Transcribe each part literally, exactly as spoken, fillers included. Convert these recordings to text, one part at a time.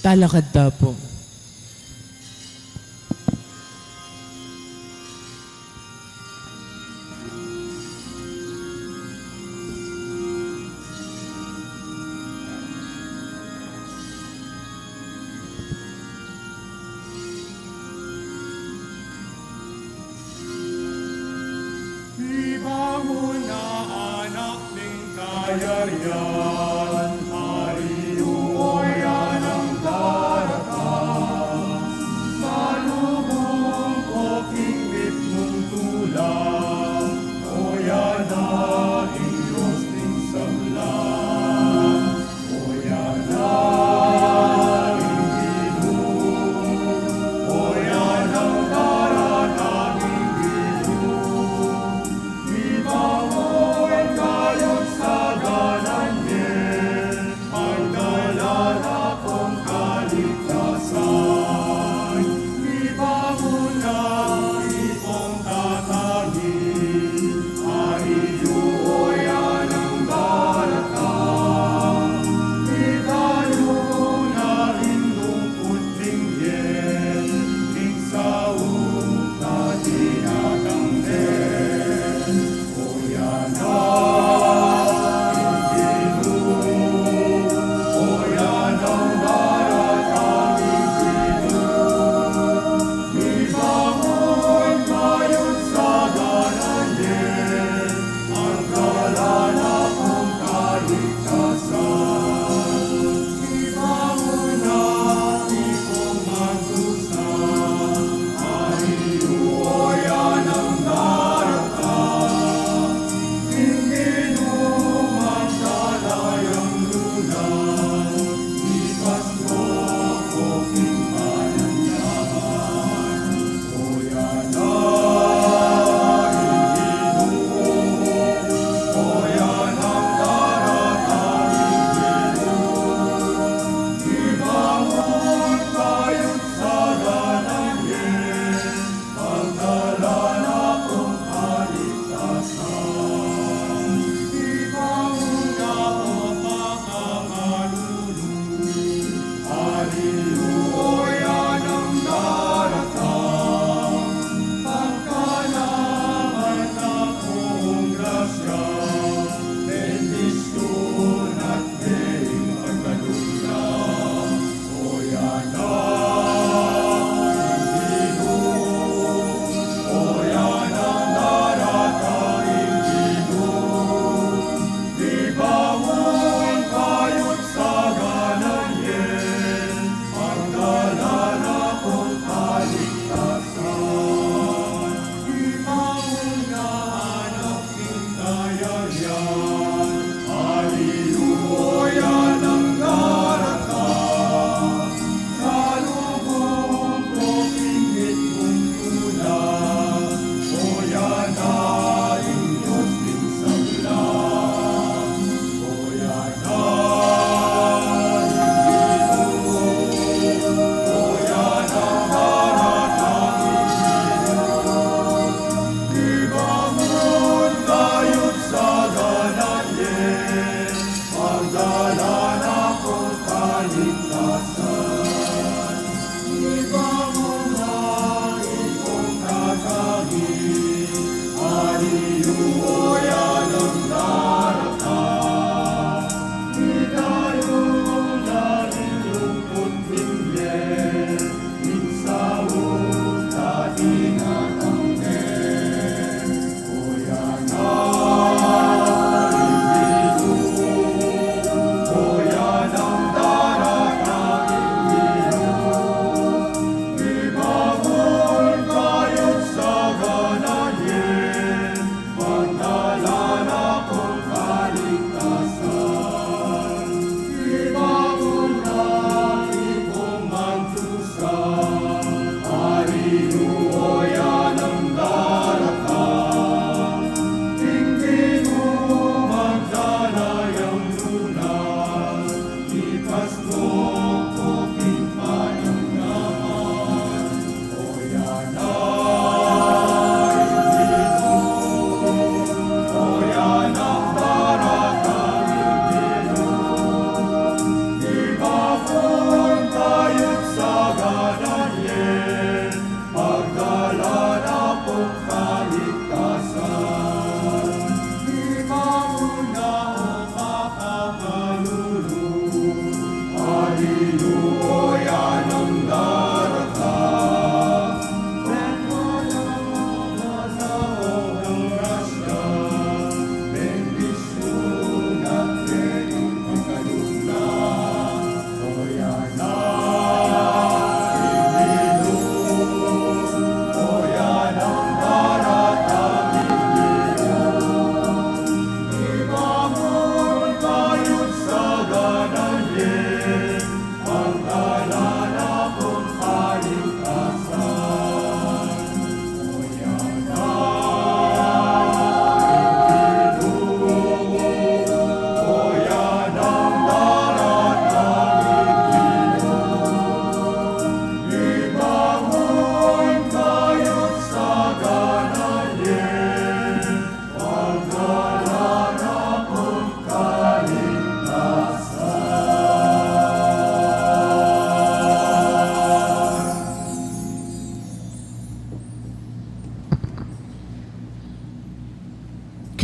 Talakad ta pu. Mibangun na anak ning kayarian, Ari yu, oyan ang daratang. Salubung ko king mitmung tulang, oyan na ing Dios ning sablang.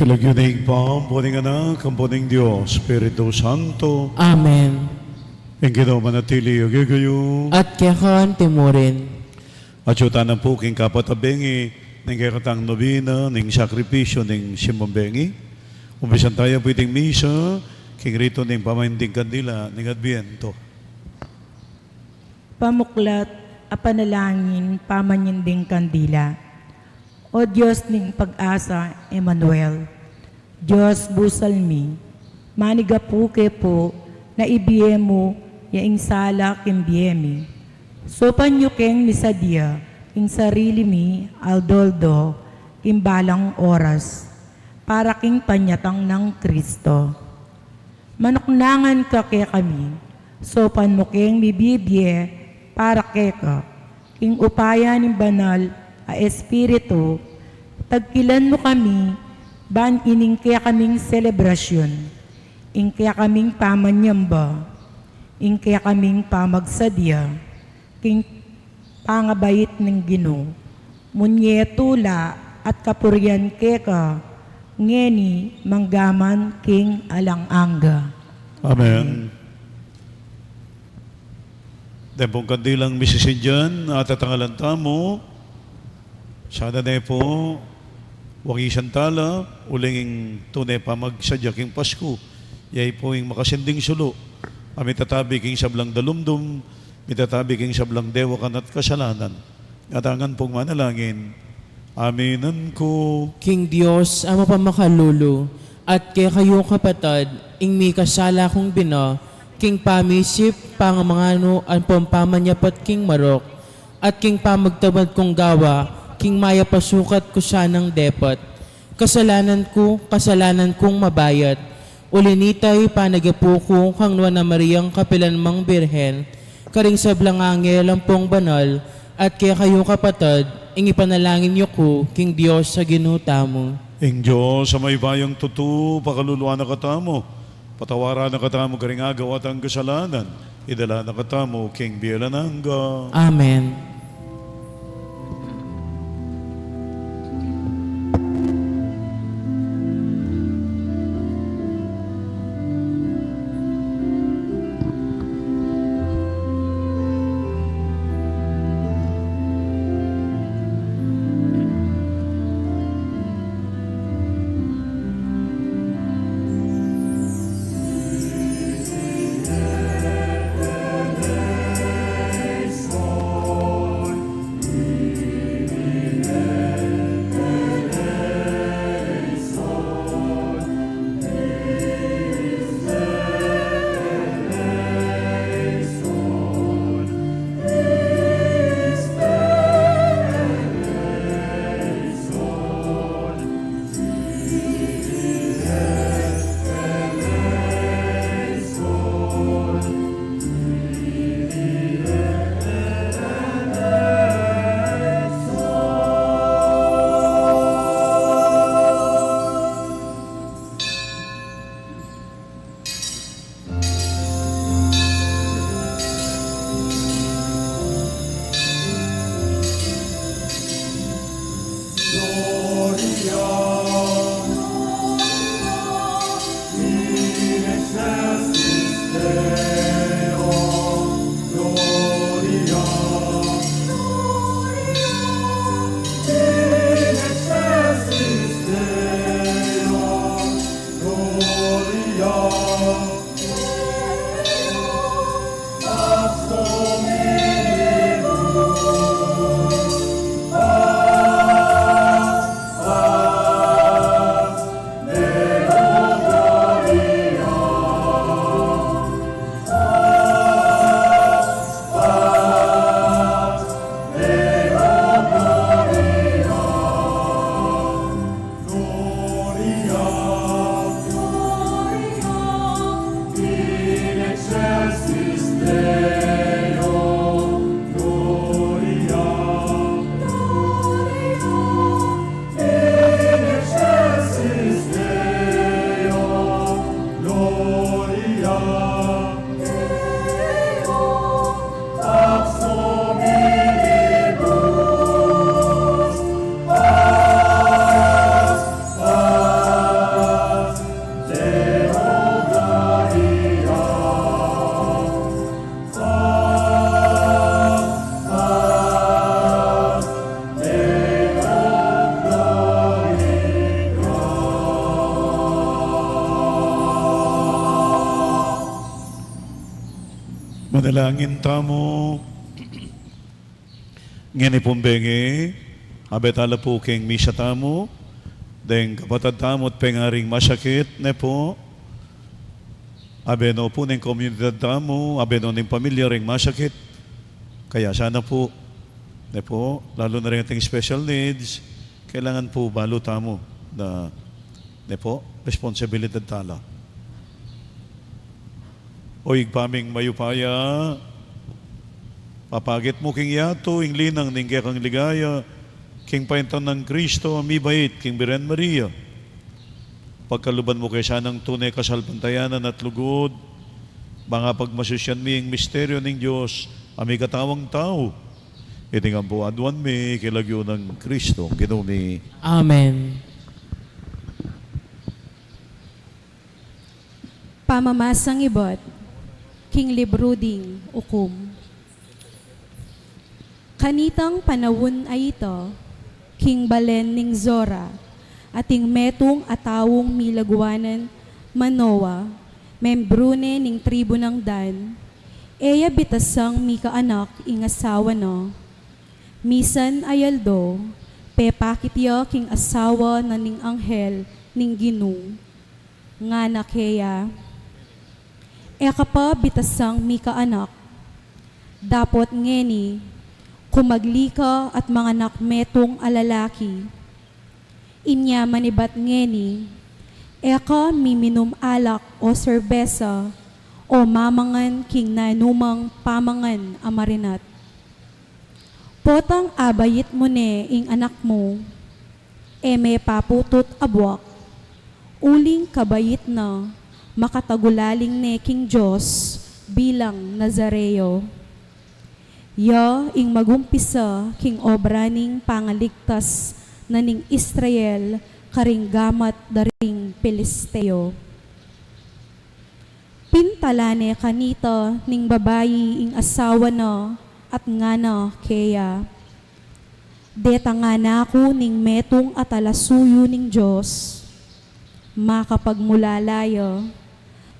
Lagyu ning Ibpa, ampo ning Anak, ampo ning Dios Espiritu Santo. Amen. Ing Ginu manatili ya kekayu. At keka antimurin. Atsu tana pu king kapatabengi ning kekatang nobena ning sakripisyu ning Simbang Bengi. Umpisan taya pu iting misa king ritu ning pamanyinding kandila ning Adbientu. Pamuklat a panalangin pamanyinding kandila. O Dios ning pag-asa, Emmanuel, Dios busal mi, manigapu ke pu na ibie mu ya ing sala king bie mi. Saupan yu keng misadia ing sarili mi aldo-aldo king balang oras para king panyatang nang Kristo. Manuknangan ka kekami, saupan mu keng mibibie para keka, king upaya ning Banal a Espiritu, tagkilan mu kami ban ining kekaming selebrasyun, ing kekaming pamanyamba, ing kekaming pamagsadia, king pangabait ning Ginu. Munye tula at kapurian keka, ngeni manggaman king alang angga. Amen. Deng pung kandilang misisindian, atatangalan tamu, sana ne pu, wakisan tala, uling ing tune pamagsadya king Pasku, ya pu ing makasinding sulu, a mitatabi king sablang dalumdum, mitatabi king sablang dewakan at kasalanan. Atangan pung manalangin. Aminan ku king Dios a mapamakalulu, at kekayu kapatad, ing mikasala kung bina, king pamisip, panganganu, ampong pamanyapat king marok, at king pamagtamad kung gawa, king mayap a sukat ku sanang depat. Kasalanan ku, kasalanan kung mabayat. Uli nita, ipanyawad ku kang Nuan a Mariang kapilan mang Birhen, karing sablang angel ampong banal, at kekayu kapatad, ing ipanalangin yu ku king Dios a Ginu tamu. Ing Dios a mayupayang tutu, pakaluluan na katamu, patawaran na katamu karing agawa tang kasalanan, idala na katamu king bie alang angga. Amen. Manalangin tamu. Ngeni pung bengi, abe tala pu king misa tamu deng kapatad tamu at pengaring masakit, ne pu. Abe no pu ning komunidad tamu, abe no ning pamilya ring masakit. Kaya sana pu, ne pu, lalu na ring ating special needs, kailangan pu balu tamu na, ne pu, responsibilidad tala. O Ibpa ming mayupaya, papakit mu king yatu ing linang ning kekang ligaya, king painta nang Kristo a mibait king Birhen Maria. Pagkaluban mu ke sanang tune kasalpantayanan at lugud, bang pagmasusyan mi ing misteryu ning Dios a mikatawang tau. Iti ngan pu aduan mi king lagyu nang Kristong Ginu mi. Amen. Pamamasang ibat king libru ding Ukum. Kanitang panaun a ita, king balen ning Zora, ating metung a taung milagwanan Manoa, membru ne ning tribu nang Dan, e ya bitasang mikaanak ing asawa na. Misan a aldo, pepakit ya king asawa na ning anghel ning Ginu. Ngana keya, e ka pa bitasang mikaanak. Dapot ngeni, kumagli ka at manganak metung a lalaki. Inya manibat ngeni, e ka miminum alak o serbesa, o mamangan king nanumang pamangan a marinat. Potang abait mu ne ing anak mu, e me paputut a buak, uling kabait na, makatagulaling ne king Dios bilang Nazareo. Ya ing magumpisa king obra ning pangaligtas na ning Israel karing gamat da ring Pilisteo. Pintala ne kanita ning babai ing asawa na at ngana keya, deta ngana ku ning metung a talasuyu ning Dios. Makapagmulala ya,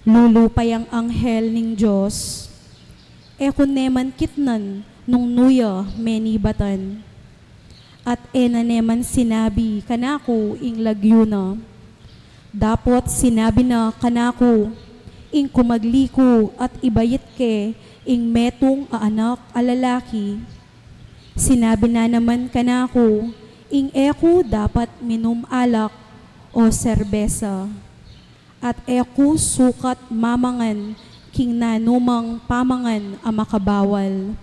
lulupay yang anghel ning Dios, e ku ne man kitnan nung nu ya menibatan. At e na ne man sinabi kanaku ing lagyu na. Dapot sinabi na kanaku, ing kumagli ku at ibait ke ing metung a anak a lalaki. Sinabi na naman kanaku, ing e ku dapat minum alak o serbesa, at e ku sukat mamangan king nanumang pamangan a makabawal.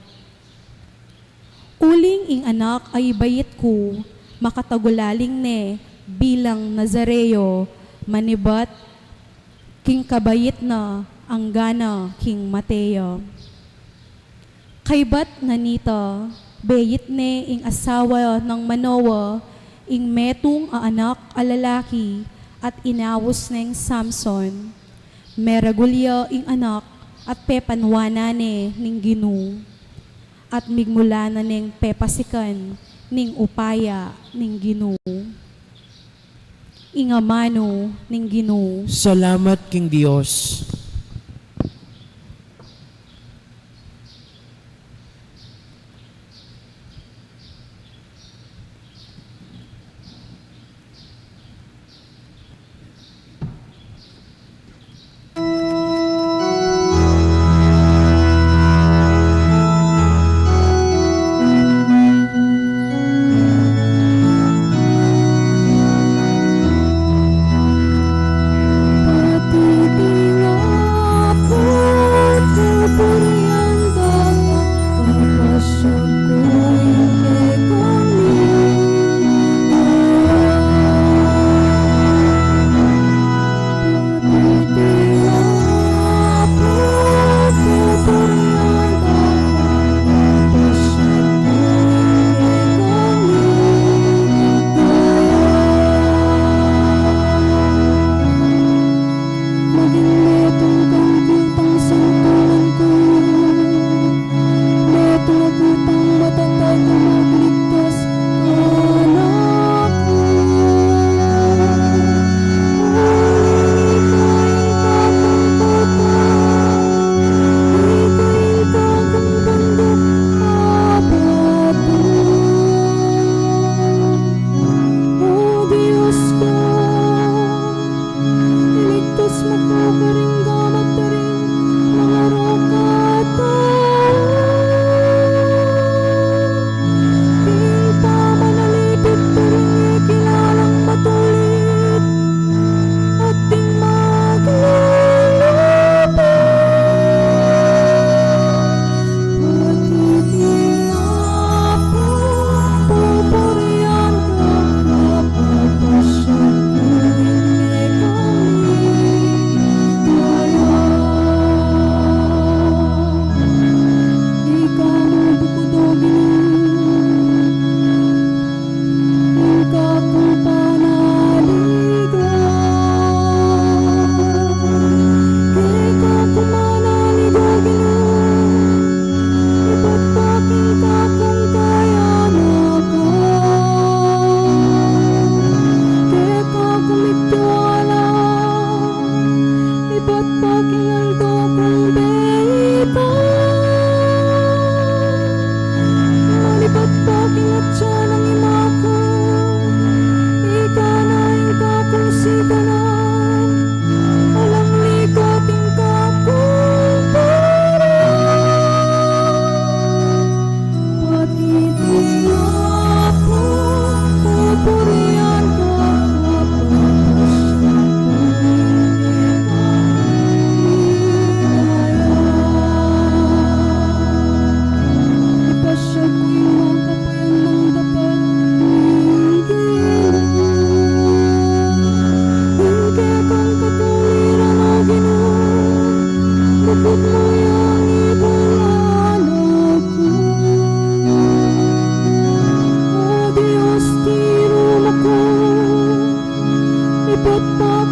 Uling ing anak a ibait ku, makatagulaling ne bilang Nazareo, manibat king kabait na anggana king mate ya. Kaybat na nita, beit ne ing asawa nang Manoa ing metung a anak a lalaki at inaus neng Samson. Meragul ya ing anak at pepanuanan ne ning Ginu. At migmula na neng pepasikan ning upaya ning Ginu. Ing amanu ning Ginu. Salamat king Dios.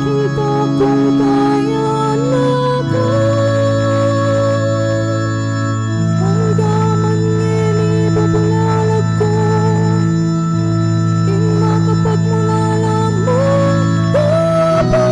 Kita kung kaya na ka, hanggang ngeni babulalag ko, ing makapagmula lamang dapat.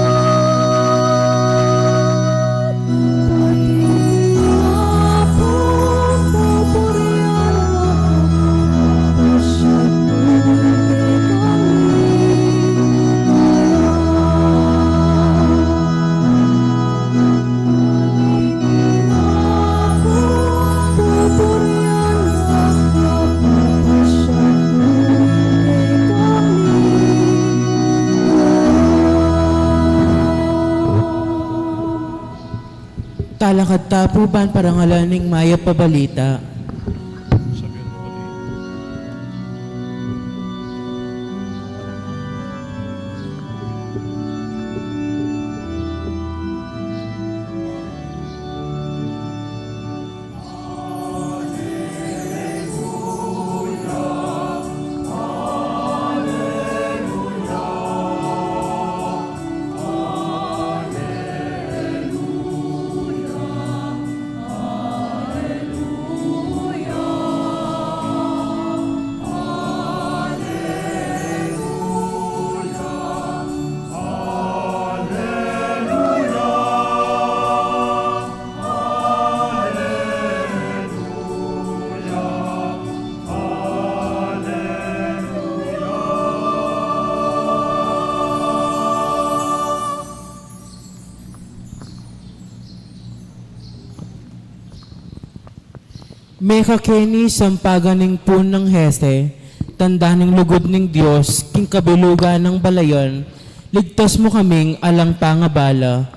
Talakad ta pu ban parangalan ing mayap a balita. Mekakeni sampagan ning pun nang Jese, tanda ning lugud ning Dios, king kabilugan nang balayan, ligtas mu kaming alang pangabala.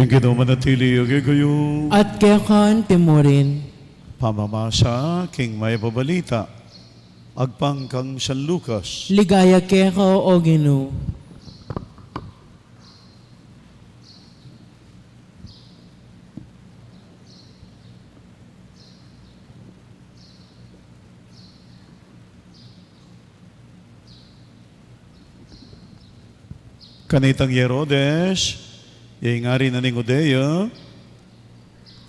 Ing Ginu manatili ya kekayu. At keka mu rin. Pamamasa king mayap a balita agpang kang San Lucas. Ligaya keka, o Ginu. Kanitang i Herodes, ya ing ari na ning Judea,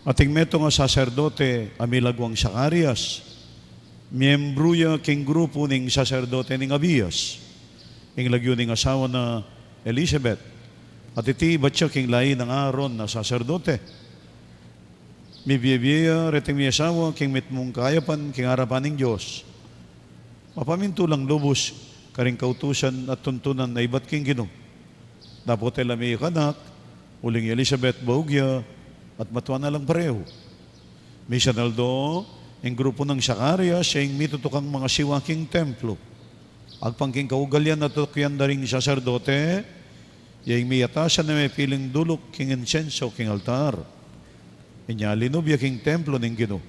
ating metung a saserdote a milagwang Zacarias, miyembru ya king grupu ning saserdote ning Abias, ing lagyu ning asawa na Elisabet, at iti ibat ya king layi nang Aaron a saserdote. Mibie-bie ya reting miasawa king mitmung kayapan king arapan ning Dios. Mapamintu lang lubus karing kautusan at tuntunan a ibat king Ginu. Dapot e la miyakanak, uling i Elisabet baug ya, at matua na lang parehu. Misan aldo, ing grupu nang Zacarias, ya ing mitutukang mangasiwa king templo. Agpang king kaugalian a tutukyan da ring saserdote, ya ing miyatasan a mepiling duluk king insenso king altar. Inya linub ya king templo ning Ginu.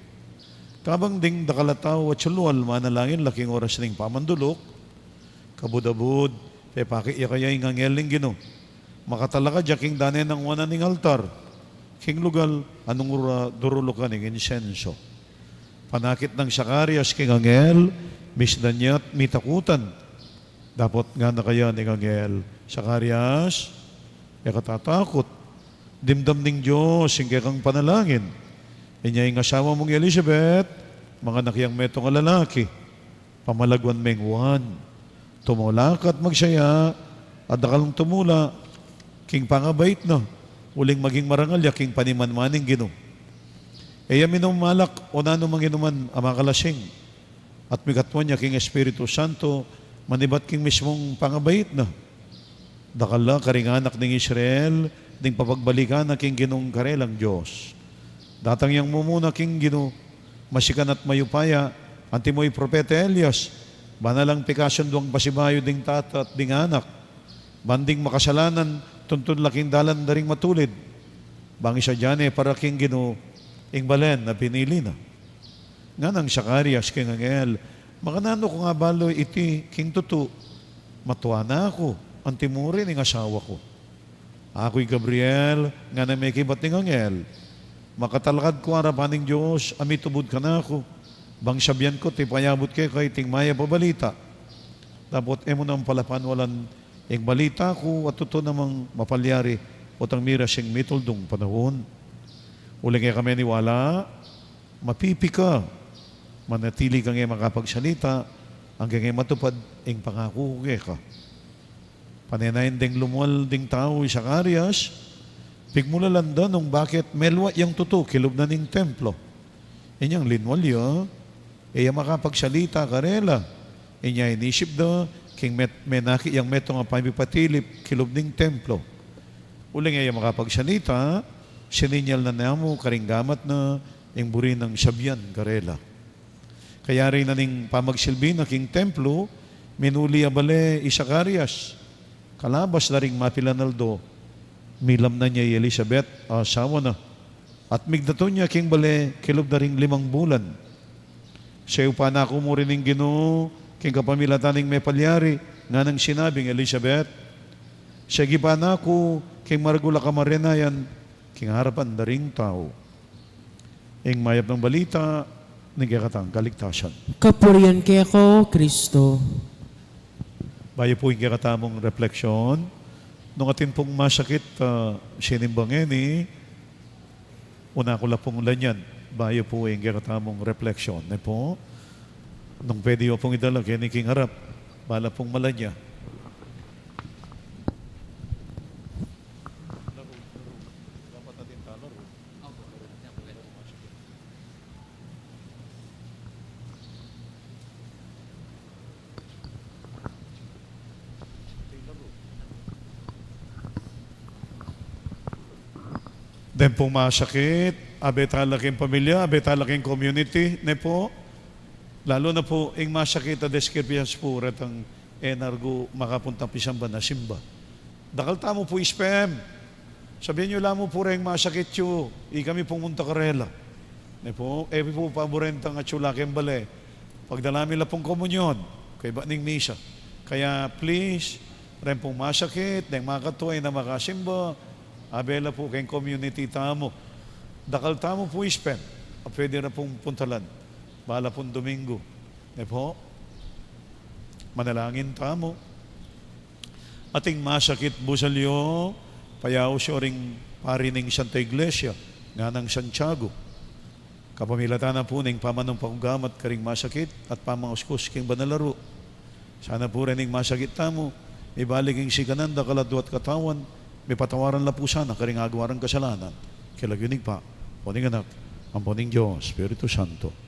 Kabang ding dakal a tau a sulwal manalangin la king oras ning pamanduluk, kabud-abud, pepakit ya kaya ing anghel ning Ginu. Makatalakad ya king dane nang wanan ning altar, king lugal a nung ura durulukan ing insenso. Panakit nang Zacarias king anghel, misdan ya't mitakutan. Dapot ngana kaya ning anghel, Zacarias, e ka tatakut. Dimdam ning Dios ing kekang panalangin. Inya ing asawa mung i Elisabet, manganak yang metung a lalaki. Pamalagwan meng Juan. Tumula ka at magsaya, at dakal nang tumula king pangabait na, uling maging marangal ya king panimanman ning Ginu. E ya minum alak o nanu mang inuman a makalasing, at mikatuan ya king Espiritu Santo, manibat king mismung pangabait na. Dakal la karing anak ning Israel ding papagbalikan na king Ginung karelang Dios. Datang yang mumuna king Ginu, masikan at mayupaya, antimo i propeta Elias, bana lang pikasunduang pasibayu ding tata at ding anak, ban ding makasalanan tuntun la king dalan da ring matulid. Bang isadya ne para king Ginu ing balen a pinili na. Nganang Zacarias king anghel, "Makananu ku nga balu iti king tutu? Matua na ku, antimo rin ing asawa ku." "Aku i Gabriel," nganang mekibat ning anghel. "Makatalakad ku arapan ning Dios a mitubud kanaku, bang sabian ku ti payabut keka iting mayap a balita. Dapot e mu naman pala panwalan ing balita ku, at tutu namang mapalyari potang miras ing mituldung panaun. Uling e ka meniwala, mapipi ka, manatili kang e makapagsalita, anggang e matupad ing pangaku ku keka." Panenayan deng lumual ding tau i Zacarias, pigmulalan da nung bakit melwa yang tutu kilub na ning templo. Inyang linwal ya, e ya makapagsalita karela. Inya inisip da king met-, menakit yang metung a pamipatilip kilub ning templo. Uling e ya makapagsalita, sininyal na namu karing gamat na ing buri nang sabian karela. Kayari na ning pamagsilbi na king templo, minuli ya bale i Zacarias. Kalabas da ring mapilan aldo, milamnan ya i Elizabeth a asawa na, at migdatun ya king bale kilub da ring limang bulan. "Seyupan na ku mu rin ning Ginu king kapamilatan ning mepalyari," nganang sinabing Elizabeth. "Segipan na ku king maragul a kamarenayan king arapan da ring tau." Ing mayap nang balita ning kekatang kaligtasan. Kapurian keka, O Kristo. Bayu pu ing kekatamung refleksyon, nung atin pung masakit, ah, sinimba ngeni, una ku la pung lanyan. Bayu pu ing kekatamung refleksyon, ne pu? Nung pwede yu pung idala keni king harap, bala pung malanya. Deng pung masakit, abe tala king pamilya, abe tala king community, ne pu? Lalu na pu ing masakit a deskirpyas pu retang e nargu makapunta pisamban a simba. Dakal tamu pu ispem. Sabian yu la mu pu reng masakit yu, ikami pung munta karela. Ne pu, e pu paburen tang atsu la keng bale. Pagdala mi la pung komunyon kaybat ning misa. Kaya please, reng pung masakit, deng makatua, e na makasimba, abe la pu keng community tamu. Dakal tamu pu ispem a pwede ra pung puntalan bala pung Domingo. Ne pu? Manalangin tamu. Ating masakit busal yu, payaus yu ring pari ning Santa Iglesia, nganang Santiago. Kapamilatan na pu ning pamanung pakugamat karing masakit at pamauskus king banal a ru, sana pu reng masakit tamu mibalik king sikanan da kaladua't katawan, mipatawaran la pu sana karing agawa rang kasalanan. King lagyu ning Ibpa, ampo ning Anak, ampo ning Dios Espiritu Santo.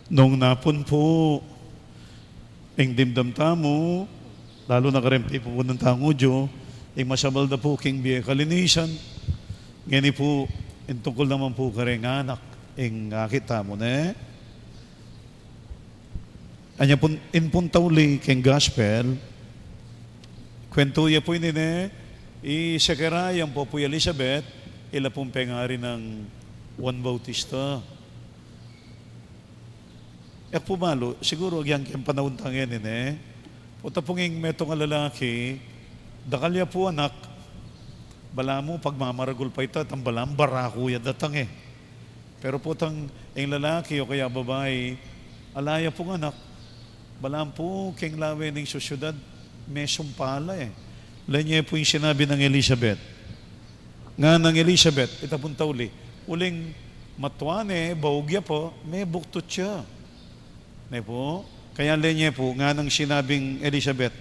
Nung napun pu, ing dimdam tamu, lalu na kareng pipupunan tang Hudyu, ing masabal da pu king bie kalinisan, ngeni pu, ing tungkul naman pu kareng anak, ing akit tamu, ne? Anya pun, ing pung tauli king gospel, kwentu ya pu ini, ne, i Zechariah ampo pu i Elizabeth, ila pung pengari nang Juan Bautista. E ku pu balu, siguru agyang keng panaun tang ngeni, ne? Potang ing metung a lalaki, dakal ya pu anak, balamu pagmamaragul pa ita, tang balamu baraku ya datang, e. Pero potang ing lalaki o kaya babai, ala ya pung anak, balamu pu king lawe ning sosyedad, mesumpa la, e. Lawen ye pu ing sinabi nang Elizabeth. Nganang Elizabeth, ita pung tauli, uling matua ne, baug ya pa, mebuktut ya. Ne pu? Kaya lawen ye pu, nganang sinabing Elizabeth,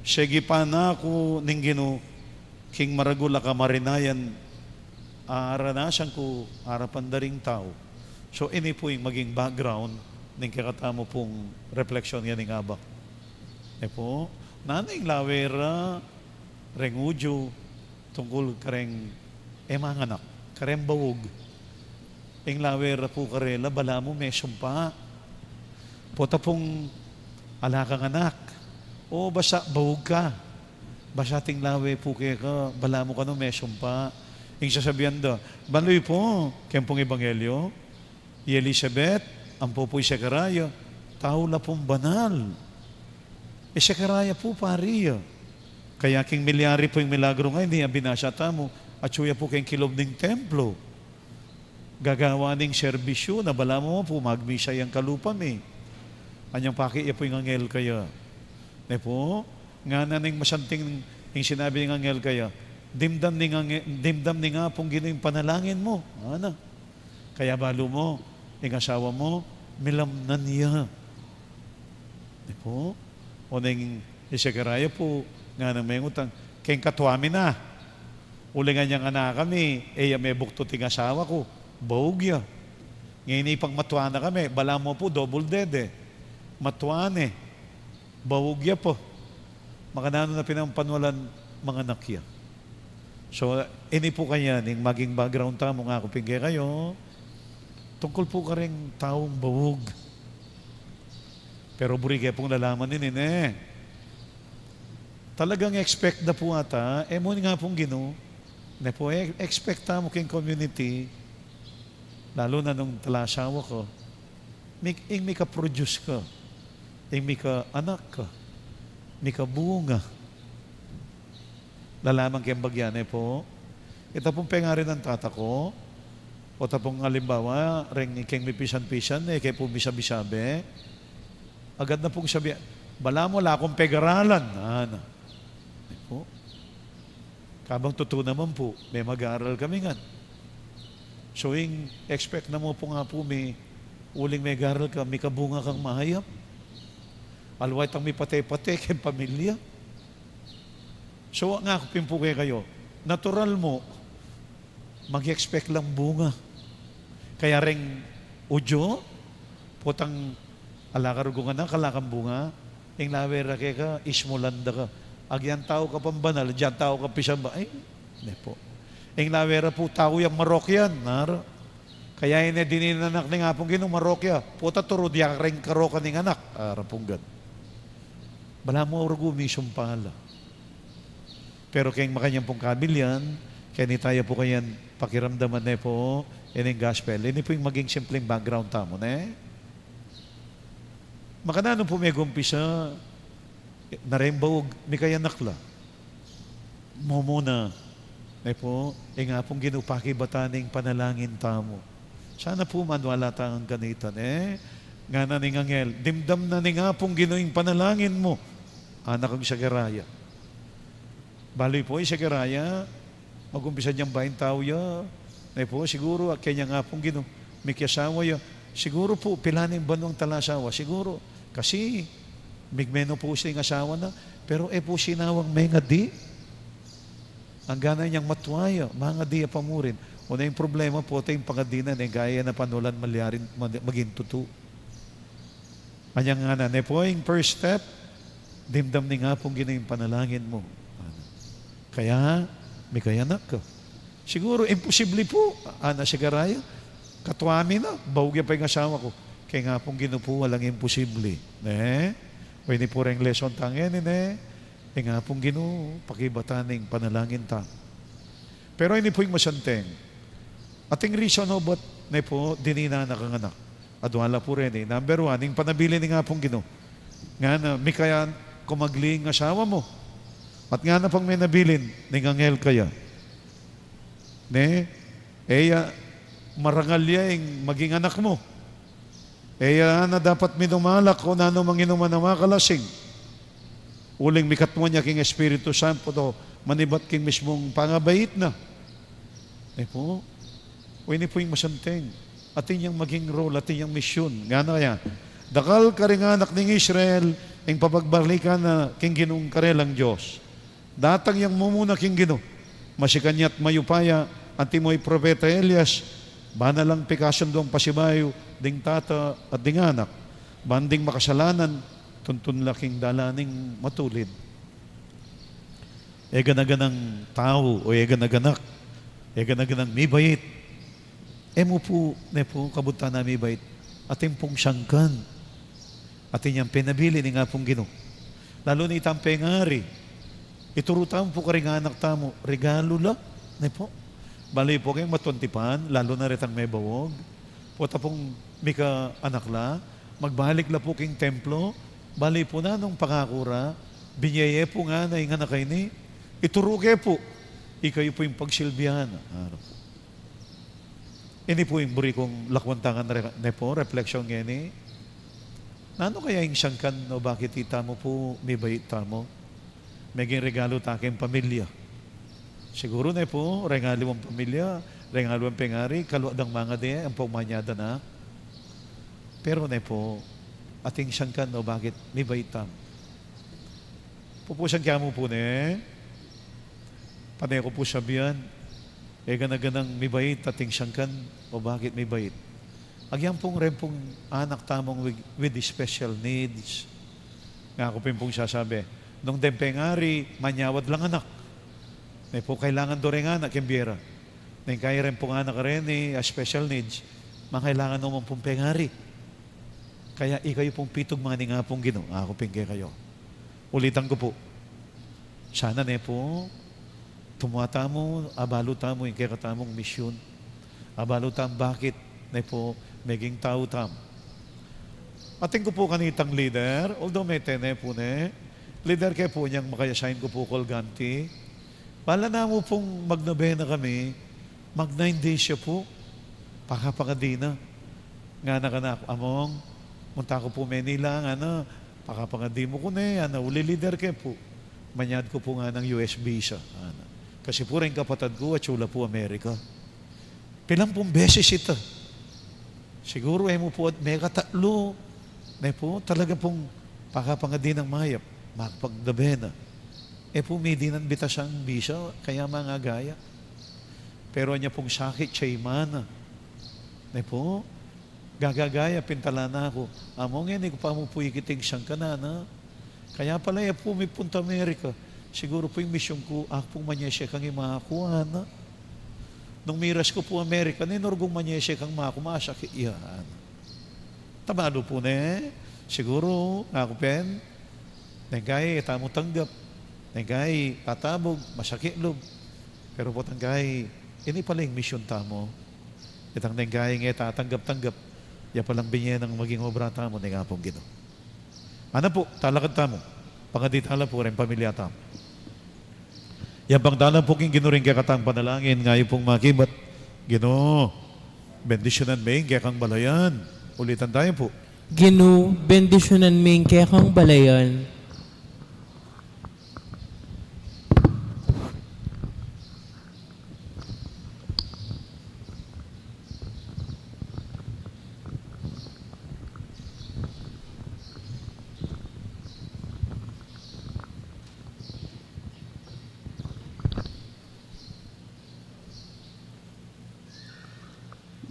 segipan na ku ning Ginu king maragul a kamarinayan, aranasan ku arapan da ring tau. So, ini pu ing maging background ning kekatamu pung reflection ngening abak. Ne pu? Nanu ing lawe ra reng Hudyu tungkul kareng e manganak, kareng baug. Ing lawe ra pu karela, balamu mesumpa. Potang ala kang anak, o basta baug ka. Basta ating lawe pu keka, balamu kanu mesumpa. Ing sasabian da, balu yu pu, keng pung ebanghelyo, i Elizabeth ampo pu i Zechariah, tau la pung banal. I Zechariah pu pari ya. Kaya king milyari pu ing milagru ngeni a binasa tamu, atsu ya pu keng kilub ning templo. Gagawan ning serbisyu, na balamu pu magmisa yang kalupa mi. Anyang pakit ya pu ing anghel kaya. Ne pu? Ngana ning masanting ing sinabi ning anghel kaya, dimdam ning ange-, dimdam ning Apung Ginu ing panalangin mu. Ngana. Kaya balu mu, ing asawa mu, milamnan ya. Di pu? O neng i Zechariah pu, nganang mengutang, keng katua mi na. Uling anyang anak kami, e ya mebuktut ing asawa ku, baug ya. Ngeni pang matua na kami, balamu pu double dead e. Matua ne. Baug ya pa. Makananu na pin ing panualan, manganak ya. So, ini pu kanyan ing maging background tamu, ngaku pin kekayu, tungkul pu kareng taung baug. Pero buri ke pung lalaman ini, ne? Talagang expect da pu ata, e mu ning Apung Ginu, ne pu, e, expect tamu keng community, lalu na nung talasawa ka, mik-, ing mika-produce ka, ing mika-anak ka, mika-bunga. Lalaman keng bagya, ne pu? Ita pung pengari nang tata ku, o ta pung alimbawa, reng ikeng mipisan-pisan, e ke pu misabi-sabi, agad na pung sabi, balamu ala kung pegaralan, ana. Ne pu? Kabang tutu naman pu, me mag-aral kami ngan. So, ing expect na mu pu nga pu mi, uling megaral ka, mikabunga kang mayap. Aliwa itang mipate-pate keng pamilya. So, ngaku pin pu kekayu, natural mu, mag-expect lang bunga. Kaya reng Udyu, potang ala ka rugung anak, ala kang bunga, ing lawe ra keka, ismulan da ka. Agyang tau ka pang banal, agyang tau ka pisamba. Ay, ne pu. Ing lawe ra pu tau yang marok yan, nara. Kaya ini dininan anak ning Apung Ginu, marok ya. Pota turud ya reng karokan ning anak. Ara punggan. Balamu rugu misumpa la. Pero keng makanyan pung kabilyan, keni taya pu kanyan pakiramdaman, ne pu, ining gospel. Ini pu ing maging simpleng background tamu, ne? Makananu pu megumpisa, nareng baug, mikayanak la. Mumuna, ne pu, ing Apung Ginu pakibatan ing panalangin tamu. Sana pu maniwala tang kanita, ne? Ngana ning anghel, dimdam na ning Apung Ginu ing panalangin mu, anak kang Zechariah. Balu yu pu, i Zechariah, magumpisa yang baing tau ya, ne pu, siguru, a keni yang Apung Ginu, mikiasawa ya, siguru pu, pilan ing banuang talasawa, siguru, kasi, migmenopause ing asawa na, pero e pu sinawang mengadi. Anggang nanu yang matua ya, mangadi ya pa mu rin. O na ing problema pu, ing pangadi na, ne, gaya na panulan malyarin, mag-, maging tutu. Anya ngana, ne pu, ing first step, dimdam ning Apung Ginu ing panalangin mu. Kaya, mikayanak ka. Siguru, imposible pu, ana, sigara ya. Katua mi na, baug ya pa ing asawa ku. Keng Apung Ginu pu, walang imposible. Ne? O, ini pu reng lesson tang ini, ne? Ing Apung Ginu, pakibatan ing panalangin ta. Pero ini pu ing masanteng. Ating reason obat, ne pu, dininan na kang anak. Adua la pu reni. Number one, ing panabilin ning Apung Ginu. Ngana, mikayan, kumagli ing asawa mu. At ngana pang menabilin, ning anghel kaya. Ne? E ya, marangal ya ing maging anak mu. E ya na dapat minumalak o nanu mang inuman a makalasing. Uling mikatmuan ya king Espiritu Santo, manibat king mismung pangabait na. Ne pu? O, ini pu ing masanteng. Atin yang maging role, atin yang misyon. Ngana ya, dakal karing anak ning Israel, ing papagbalikan na king Ginung karelang Dios. Datang yang mumuna king Ginu. Masikan ya't mayupaya, antimo i propeta Elias, ba na lang pikasunduan pasibayu ding tata at ding anak, ban ding makasalanan, tuntun la king dalan ning matulid. E gana-ganang tau, o e gana-ganak, e gana-ganang mibait. E mu pu, ne pu, kabud tana mibait. Atin pung sangkan. Atin yang penabilin ning Apung Ginu. Lalu na itang pengari. Ituru tamu pu karing anak tamu, regalu la, ne pu. Bale pu keng matuan tipan, lalu na retang mebaug. Pota pung mika anak la, magbalik la pu king templo, bale pu nanung pangaku ra, binye ye pu ngana ing anak a ini, ituru ke pu, ikayu pu ing pagsilbian. Ano pu? Ini pu ing buri kung lakuan tang re-, ne pu, reflection ngeni. Nanu kaya ing sangkan o bakit itamu pu mibait tamu? Meging regalu ta king pamilya. Siguru ne pu, regalu ing pamilya, regalu ing pengari, kalwa dang mangadi, ampong manyad na. Pero ne pu, atin sangkan o bakit mibait tamu? Pupusan ke mu pu ne, pane ku pu sabian, e gana-ganang mibait atin sangkan o bakit mibait. Agyang pung reng pung anak tamung with, with special needs. Ngaku pin pung sasabi, nung deng pengari, manyawad lang anak. Ne pu, kailangan do reng anak king bie ra. Neng kaya reng pung anak reni, a special needs, mangailangan no man pung pengari. Kaya ikayu pung pitugma ning Apung Ginu, aku pin kekayu. Ulitan ku pu. Sana ne pu, tumua tamu, abalu tamu ing kekatamung misyun. Abalu tamu bakit ne pu meging tau tamu. Atin ku pu kanitang leader, although mete ne pu ne, leader ke pu nyang maka-assign ku pu colgante. Bala na mu pung magnobena kami, mag-nine days ya pu. Pakapangadi na. Ngana kanaku, Among, munta ku pu Manila, ngana, pakapangadi mu ku ne, ngana, uli leader ke pu. Manyad ku pu nganang U S visa, ngana. Kasi pu reng kapatad ku, atsu la pu Amerika. Pilan pung beses ita. Siguru e mu pu at mekatatlu, ne pu, talaga pung pakapangadi nang mayap, makapagnobena. E pu, mi dinan bitasang bisa, kaya mangagaya. Pero anya pung sakit, tiyayman na. Ne pu, gagagaya, pin tala na ku. Among, e ku pa mu pu ikit ing sangkan, ngana. Kaya pala e pu mipunta Amerika. Siguru pu ing misyun ku, aku pung manyese kang ima ku, ngana. Nung miras ku pu Amerika, ninurgung manyese kang ima ku, masakit ya, ngana. Tabalu pu ne, siguru, ngaku pin, neng kai e tamu tanggap, neng kai tatabug, masakit lub. Pero potang kai, ini pala ing misyun tamu. Itang neng kai e tatanggap-tanggap, ya palang binye nang maging obra tamu ning Apung Ginu. Ana pu, talakad tamu. Pangadi tala pu reng pamilya tamu. Yampang tala pu king Ginu ring kekatang panalangin, ngayu pung makibat. Ginu, bendisyunan me ing kekang balayan. Ulitan tayu pu. Ginu, bendisyunan me ing kekang balayan.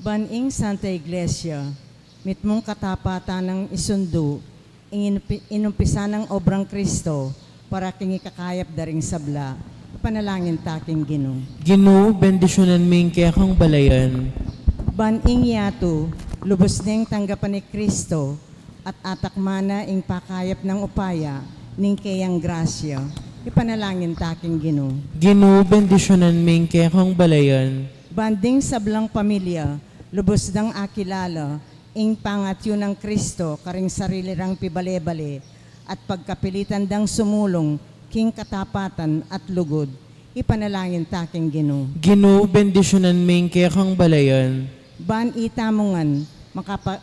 Ban ing Santa Iglesia. Mitmung katapatan nang isundu ing inupi-, inumpisa nang obrang Kristo para king ikakayap da ring sabla. Ipanalangin ta king Ginu. Ginu, bendisyunan mu ing kekang balayan. Ban ing yatu, lubus neng tanggapan ni Kristo, at atakman na ing pakayap nang upaya ning keyang grasya. Ipanalangin ta king Ginu. Ginu, bendisyunan mu ing kekang balayan. Ban ding sablang pamilya, lubus dang akilala ing pangatyu nang Kristo karing sarili rang pibale-bale at pagkapilitan dang sumulung king katapatan at lugud. Ipanalangin ta king Ginu. Ginu, bendisyunan mu ing kekang balayan. Ban itamu ngan makapa-,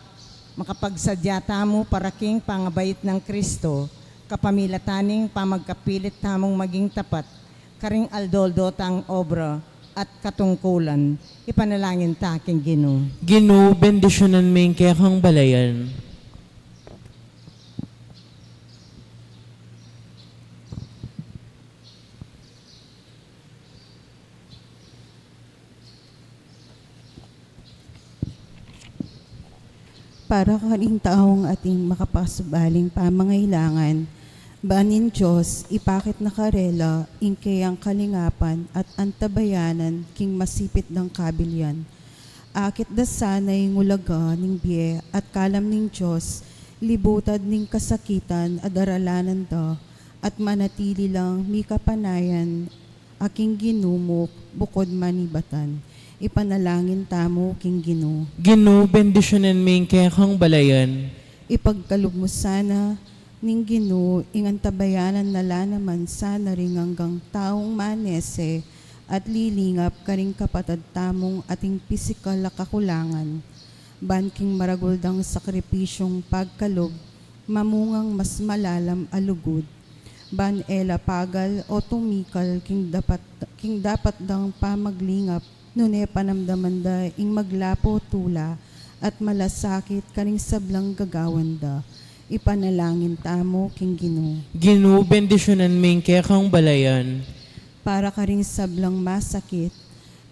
makapagsadya tamu para king pangabait nang Kristo, kapamilatan ning pamagkapilit tamung maging tapat karing aldo-aldo tang obra at katungkulan. Ipanalangin ta king Ginu. Ginu, bendisyunan mu ing kekang balayan. Para karing taung atin makapasubaling pamangailangan, ban ning Dios ipakit na karela ing keyang kalingapan at antabayanan king masipit dang kabilian. Akit da sana ing ulaga ning bie at kalam ning Dios, libutad ning kasakitan a daralanan da, at manatili lang mikapanayan a king Ginu mu bukud manibatan. Ipanalangin tamu king Ginu. Ginu, bendisyunan mu ing kekang balayan. Ipagkalub mu sana ning Ginu ing antabayanan na la naman sana ring anggang taung manese at lilingap karing kapatad tamung ating pisikal a kakulangan. Ban king maragul dang sakripisyung pagkalub, mamungang mas malalam a lugud. Ban e la pagal o tumikal king dapat, king dapat dang pamaglingap, nune panamdaman da ing maglapu tula at malasakit karing sablang gagawan da. Ipanalangin tamu king Ginu. Ginu, bendisyunan mu ing kekang balayan. Para karing sablang masakit,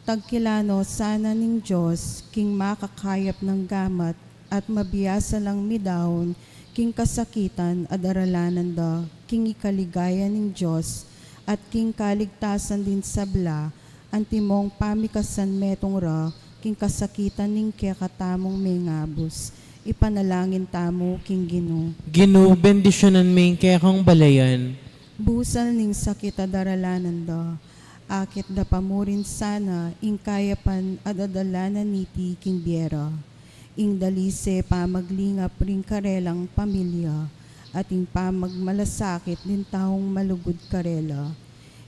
tagkilan no sana ning Dios king makakayap nang gamat at mabiasa lang midaun king kasakitan a daralanan da king ikaligaya ning Dios at king kaligtasan ding sabla, antimong pamikasan metung ra king kasakitan ning kekatamung mengabus. Ipanalangin tamu king Ginu. Ginu, bendisyunan mu ing kekang balayan. Busal ning sakit a daralanan da, akit da pa mu rin sana ing kayapan a dadalanan niti king bie ra. Ing dalise pamaglingap ring karelang pamilya, at ing pamagmalasakit ding taung malugud karela.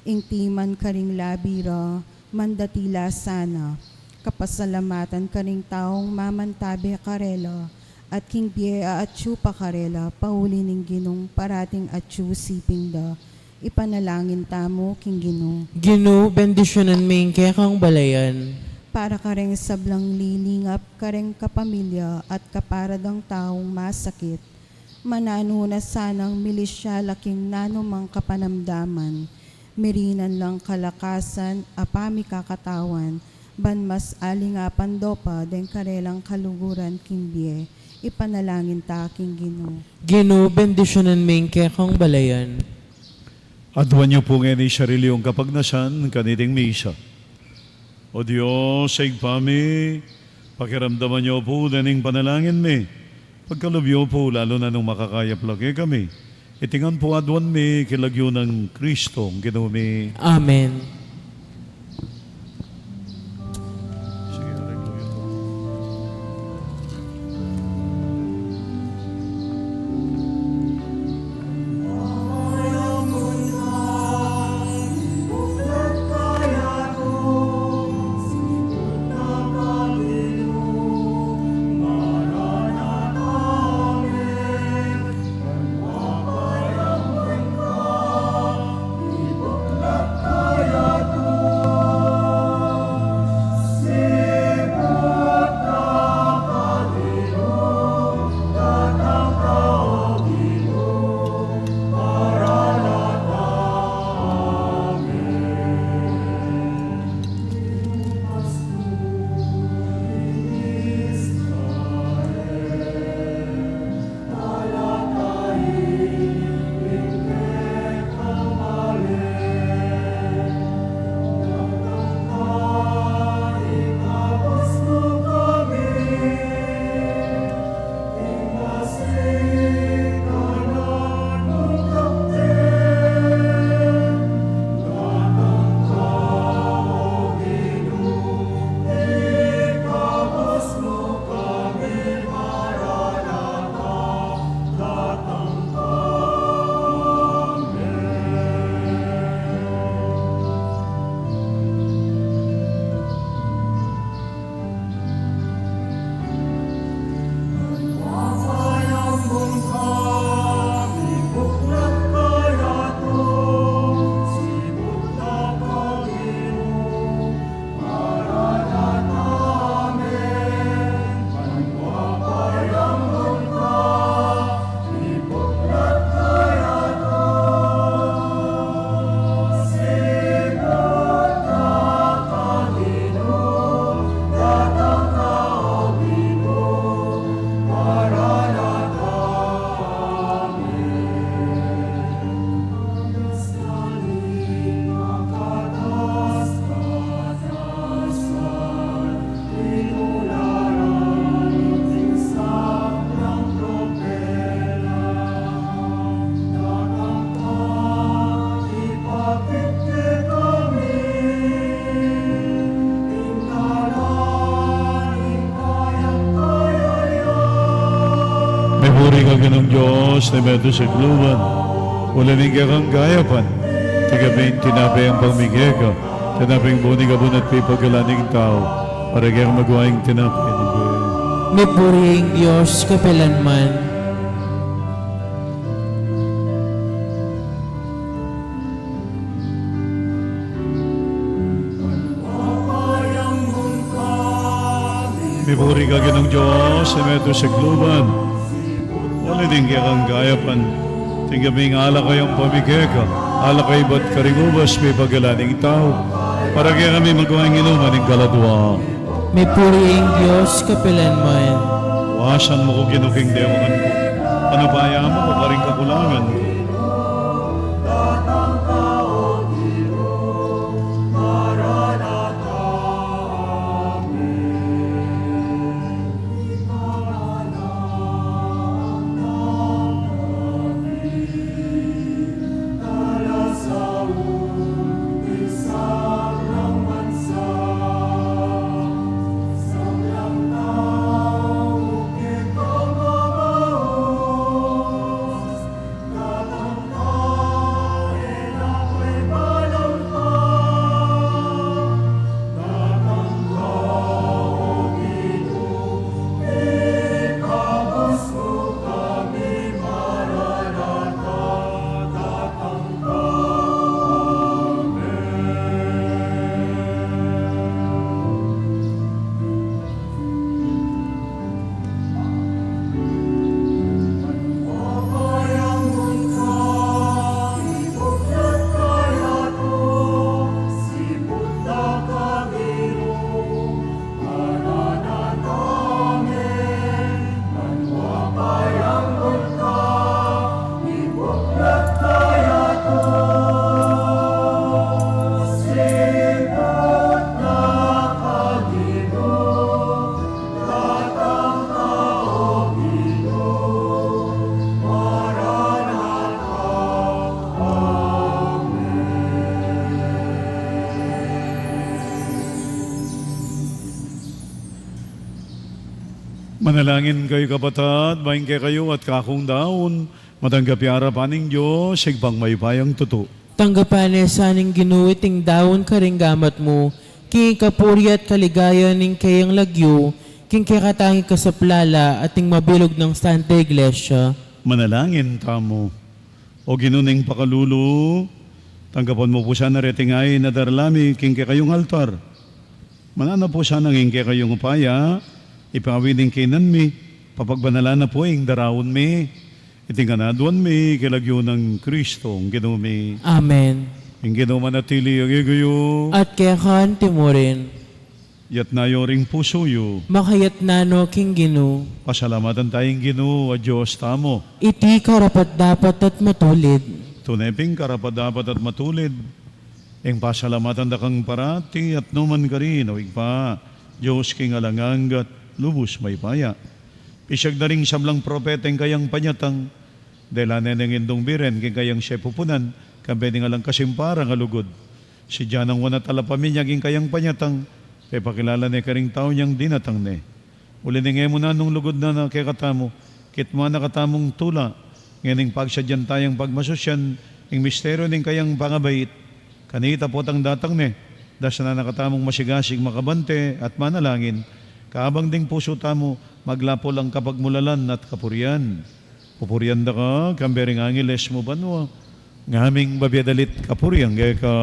Ing timan karing labi ra, mandatila sana, kapasalamatan karing taung mamantabe karela, at king bie a atyu pa karela, pauli ning Ginung parating atyu siping da. Ipanalangin tamu king Ginu. Ginu, bendisyunan mu ing kekang balayan. Para kareng sablang lilingap kareng kapamilya at kapara dang taung masakit, mananu na sanang milisya la king nanumang kapanamdaman, mirinan lang kalakasan a pamikakatawan, ban mas alingapan do pa deng karelang kaluguran king bie. Ipanalangin ta king Ginu. Ginu, bendisyunan mu ing kekang balayan. Aduan yu pu ngeni sarili yung kapagnasan kaniting misa. O Dios a Ibpa mi, pakiramdaman yu pu dening panalangin mi. Pagkalub yu pu lalu na nung makakayap la kekami. Iti ngan pu aduan mi king lagyu nang Kristong Ginu mi. Amen. Dios, a metung sikluban, uli ning kekang gayapan, tinggap mi ing tinape a pamikeka, tinape a buni kabun at pepagalan ning tau, para kekami maging tinape ning bie. Mipuri ing Dios kapilanman. Mipuri ka, Ginung Dios, a metung sikluban. Uli ning kekang gayapan, tinggap mi ing alak a pamikeka, alak a ibat karing ubas pepagalan ning tau, para kekami maging inuman ning kaladua. Mipuri ing Dios kapilanman. Wasan mu ku, Ginu, king dewangan ku, panupayaan mu ku karing kakulangan ku. Manalangin kayu, kapatad, ba ing kekayu at kakung daun, matanggap ya king arapan ning Dios, Ibpang mayupayang tutu. Tanggapan na sa ning Ginu iting daun karing gamat mu, king kapurian at kaligayan ning keyang lagyu, king kekatang ikasaplala at ning mabilug nang Santa Iglesia. Manalangin tamu. O Ginu ning pakalulu, tanggapan mu pu sana reting ain a darala mi king kekayung altar. Mananu pu sana ing kekayung upaya, ipawi ning kaynan mi, papagbanalan na pu ing daraun mi. Iti ngan aduan mi king lagyu nang Kristong Ginu mi. Amen. Ing Ginu manatili ya kekayu. At keka anti mu rin. Itas yu ring pusu yu. Makatas na no king Ginu. Pasalamatan taya ing Ginu a Dios tamu. Iti karapat-dapat at matulid. Tune pin karapat-dapat at matulid ing pasalamatan da kang parati at nu man karin, O Ibpa, Dios king alang angga at lubus mayupaya. Pisiag da ring sablang propeta ing kayang panyatang, dela ne neng Indung Birhen king kayang siepupunan, kambe ning alang kasimparan a lugud. Sadya nang wana at ala paminyag ing kayang panyatang, pepakilala ne karing tau inyang dinatang ne. Uli ning e mu nanung lugud na kekatamu, kitmuan na katamung tula ngening pagsadyan tayang pagmasusyan ing misteryu ning kayang pangabait. Kanita potang datang ne, dasan na katamung masigasig makabante at manalangin, kabang ding pusu tamu maglapul king kapagmulalan at kapurian. Pupurian da ka, kambe ring angeles mu banua, ngaming babie dalit kapurian keka.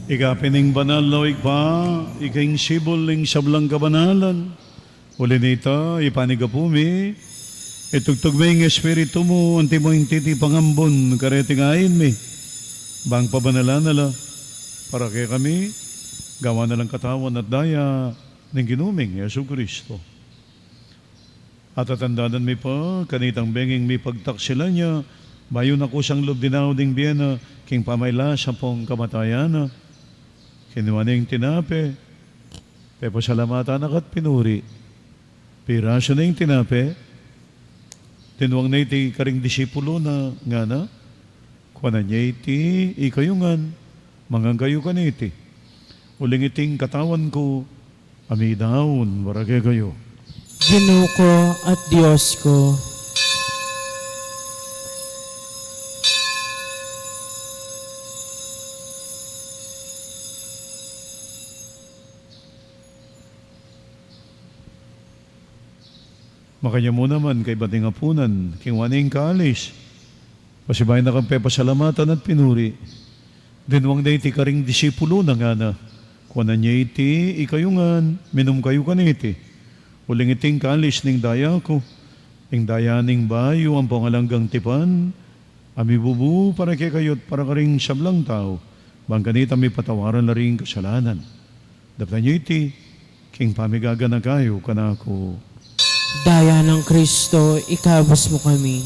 Ika pin ing banal, o Ibpa, ika ing sibul ning sablang kabanalan. Uli na nita, ipanyawad mi, itugtug me ing Espiritu mu, antimo ing titipan ambun kareting ain mi, bang pabanalan na la para kekami, gawan na lang katawan at daya ning Ginu ming Jesukristo. At atandanan mi pa, kanitang benging mipagtaksilan ya, bayu na kusang lub dinaun ing bie na, king pamailas ampong kamatayan na. Kinua ne ing tinape, pepasalamatan na ka't pinuri. Pirasu ne ing tinape, dinwang na iti karing disipulu na, ngana, kuanan ye iti ikayu ngan, mangan kayu kaniti. Uling iti ing katawan ku, a midaun para kekayu. Ginu ku at Dios ku. Makanyan mu naman kaybat ning apunan, kinua ne ing kalis, pasibayu na kang pepasalamatan at pinuri, dinwang na iti karing disipulu na, ngana, kuanan ye iti ikayu ngan, minum kayu kaniti. Uling iti ing kalis ning daya ku, ing daya ning bayu ampong alang anggang tipan, a mibubu para kekayu at para karing sablang tau, bang kanita mipatawaran la ring kasalanan. Daptan yu iti king pamigaganaka yu kanaku. Daya nang Kristo, ikabus mu kami.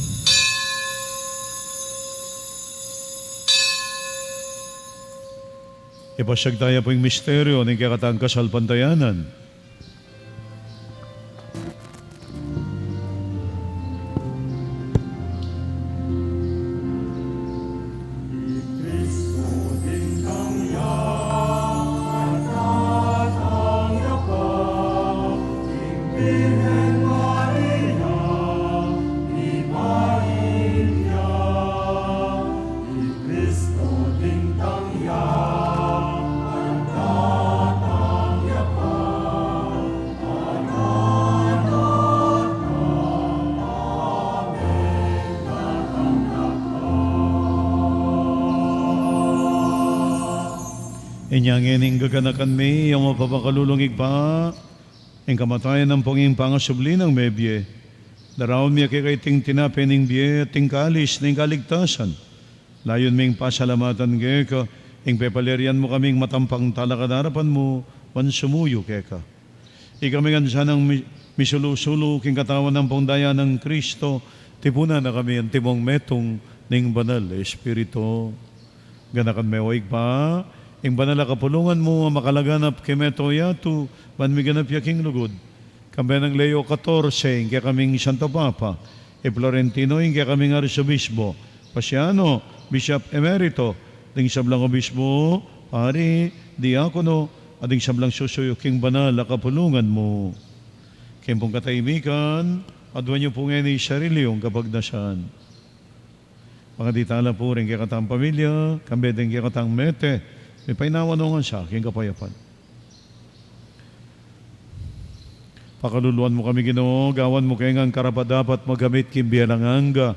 Ipasiag taya pu ing misteryu ning kekatang kasalpantayanan. Inya ngeni ing gaganakan mi, ing mapapakalulung Ibpa, ing kamatayan ampong ing pangasubli nang mebie. Daraun mi keka iting tinape ning bie at ing kalis ning kaligtasan. Layun ming pasalamatan keka, ing pepalerian mu kaming matampang talakad king arapan mu, ban sumuyu keka. Ikami ngan sanang mi-, misulu-sulu king katawan ampong daya nang Kristo, tipunan na kami antimong metung ning Banal Espiritu. Ganakan me, o Ibpa, ing banal a kapulungan mu a makalaganap kang metung yatu, ban miganap ya king lugud. Kambe nang Leo katorse, ing kekaming Santo Papa, i Florentino, ing kekaming Arsobispo, Pasiano, Bishop Emerito, ding sablang obispo, pari, diakono, at ding sablang susuyu king banal a kapulungan mu. King pung katahimikan, aduan yu pu ngeni ing sarili yung kapagnasan. Pangatitala pu ring kekatang pamilya, kambe ding kekatang mete, mipainawa no ngan sa king kapayapan. Pakaluluan mu kami, Ginu, gawan mu kami ngan karapat-dapat magkamit king bie alang angga,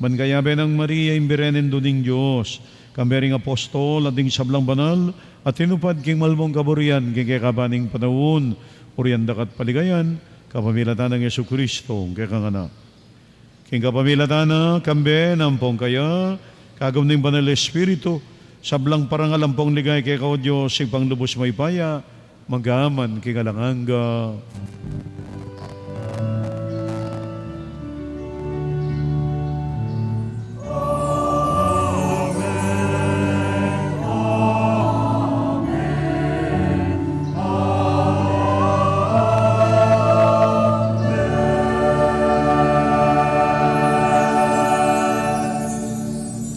ban kayabe nang Maria, ing Birhen Indu ning Dios, kambe ring apostol at ding sablang banal a tinupad king malmung kaburian king kekaban ning panaun, purian da ka't paligayan, kapamilatan nang Jesucristo, ing kekang Anak. King kapamilatan na, kambe na ampong kaya, kagum ning Banal Espiritu, sablang parangal ampong ligaya keka, o Dios, Ibpang lubus mayupaya, mangga man king alang angga.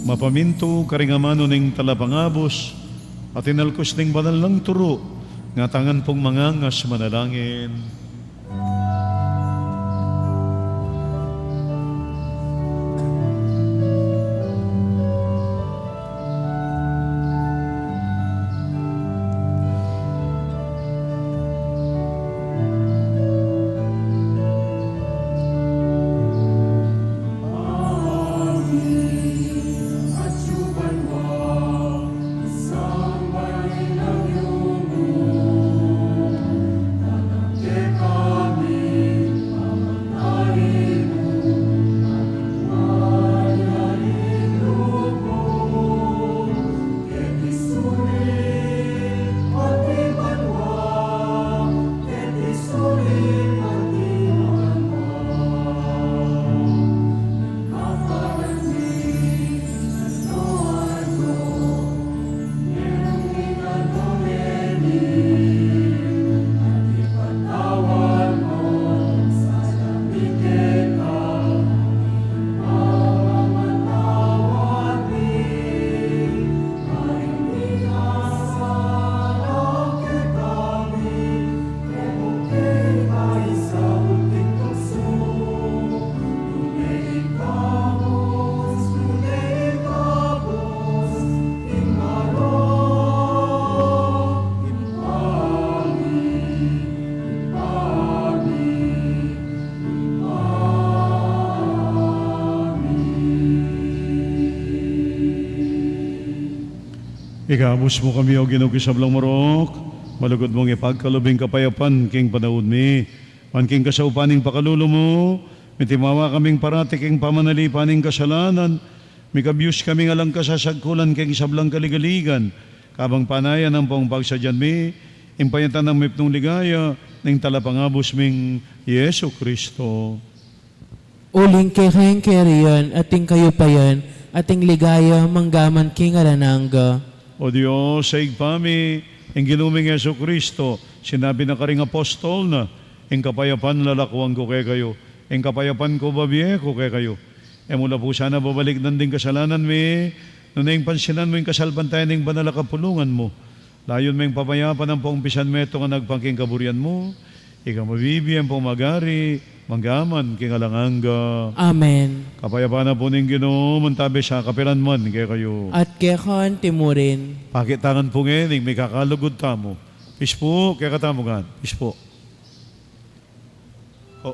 Mapamintu karing amanu ning talapangabus, at inalkus ning banal nang turu, ngatangan pung mangangas manalangin. Ikabus mu kami, O Ginu, king sablang marok, malugud mung ipagkalub ing kapayapan king panaun mi, ban king kasaupan ning pakalulu mu, mitimawa kaming parati king pamanalipan ning kasalanan, mikabus kaming alang kasasagkulan king sablang kaligaligan, kabang panayan ampong pagsadyan mi ing panyatang mipnung ligaya ning Talapangabus ming Jesucristo. Uling keka ing kayarian, at ing kayupayan, at ing ligaya, mangga man king alang angga. O Dios, Ibpa mi, ing Ginu ming Jesucristo, sinabi na karing apostol na, ing kapayapan lalakwan ku kekayu, ing kapayapan ku bibie ku kekayu. E mu la pu sana babalikdan ding kasalanan mi, nune ing pansinan mu ing kasalpantayan ning banal a kapulungan mu. Layun meng papayapan ampong pisan metung a agpang king kaburian mu, ika mabibie ampong magari, mangga man king alang angga. Amen. Ing kapayapan na pu ning Ginu, mantabi sa kapilan man kekayu. At keka anti mu rin. Pakit tamu ngan pu ngeni ing mikakalugud tamu. Pis pu, kekatamu ngan. Pis pu. O.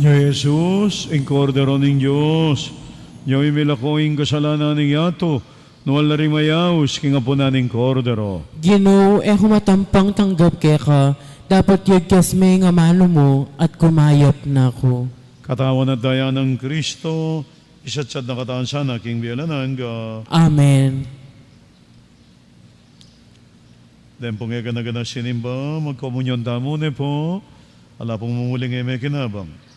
Nyo i Jesus, ing Kordero ning Dios, nyo i milako ing kasalanan ning yatu, nuan la ring mayaus king apunan ning Kordero. Ginu, e ku matampang tanggap keka, dapot yagkas me ing amanu mu, at kumayap na ku. Katawan at daya nang Kristo, isatsat na katamu sana king bie alang angga. Amen. Deng pung e gana-gana sinimba, magkomunyon tamu ne pu, ala pung mumuling e mekinabang.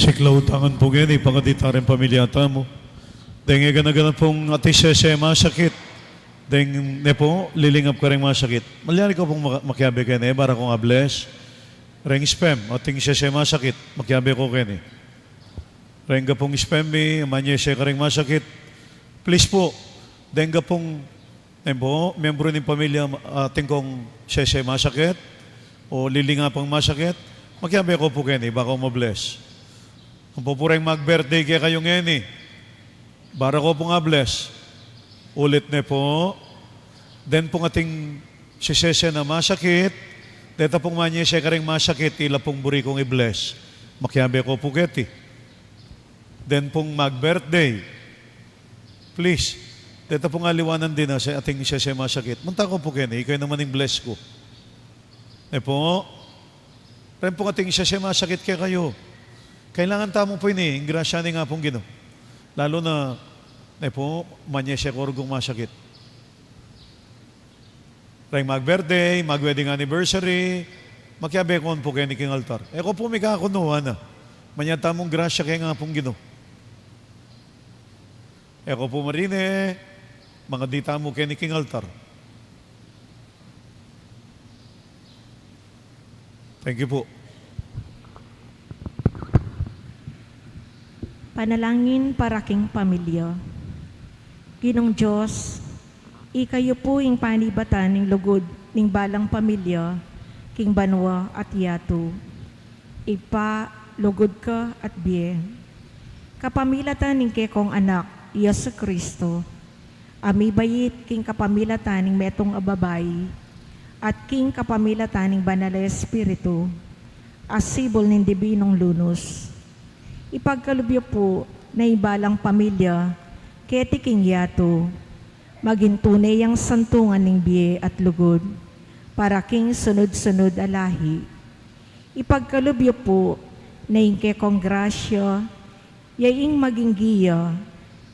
Siklaud tamu pu ngeni, pangadi ta ring pamilya tamu. Deng e gana-gana pung ating sese masakit. Deng ne pu, lilingap karing masakit. Malyari ko pung maka-, makiabe keni, e, para kung a-bless. Reng spem, ating sese masakit, makiabe ko keni. Reng gapung spem mi, manyese karing masakit. Please pu, deng gapung, ne pu, miyembro ning pamilya, atin kung sese masakit, o lilingapang masakit, makiabe ko pu keni, ba kung ma-bless. Ampo pu reng mag-birthday kekayu ngeni, Bara ko pung a-bless. Ulit ne pu, den pung ating sesesen a masakit, deta pung manyese karing masakit, ila pung buri kung i-bless. Makiabe ko pu keti. Den pung mag-birthday, please, deta pung aliwanan din a ating sese masakit. Munta ko pu keni, ikayu naman ing bless ku. Ne pu, ren pung ating sese masakit kekayu. Kailangan tamu pu ini, ing grasya ning Apung Ginu. Lalu na, ne pu, manyese ko rugung masakit. Reng mag-birthday, mag-wedding anniversary, makiabe ko pu keni king altar. E ko pu mikakunuan a. Manyad tamung grasya keng Apung Ginu. E ko pu marine, mangadi tamu keni king altar. Thank you pu. Panalangin para king pamilya. Ginung Dios, ikayu pu ing panibatan ning lugud ning balang pamilya king banua at yatu. Ibpa, lugud ka at bie. Kapamilatan ning kekong Anak, Jesucristo, a mibait king kapamilatan ning metung a babai, at king kapamilatan ning Banal a Espiritu, a sibul ning Dibinung Lunus. Ipagkalub yu pu na ing balang pamilya keti king yatu, maging tune yang santungan ning bie at lugud, para king sunud-sunud a lahi. Ipagkalub yu pu na ing kekong grasya, ya ing maging giya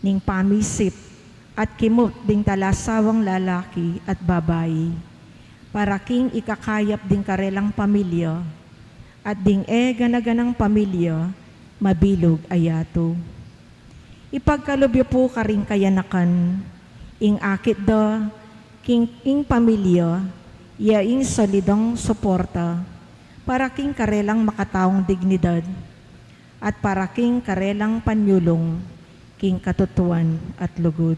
ning pamisip at kimut ding talasawang lalaki at babai, para king ikakayap ding karelang pamilya, at ding e gana-ganang pamilya, mabilug a yatu. Ipagkalub yu pu karing kayanakan, ing akit da, king ing pamilya, ya ing solidong suporta, para king karelang makataung dignidad, at para king karelang panyulung, king katutuan at lugud.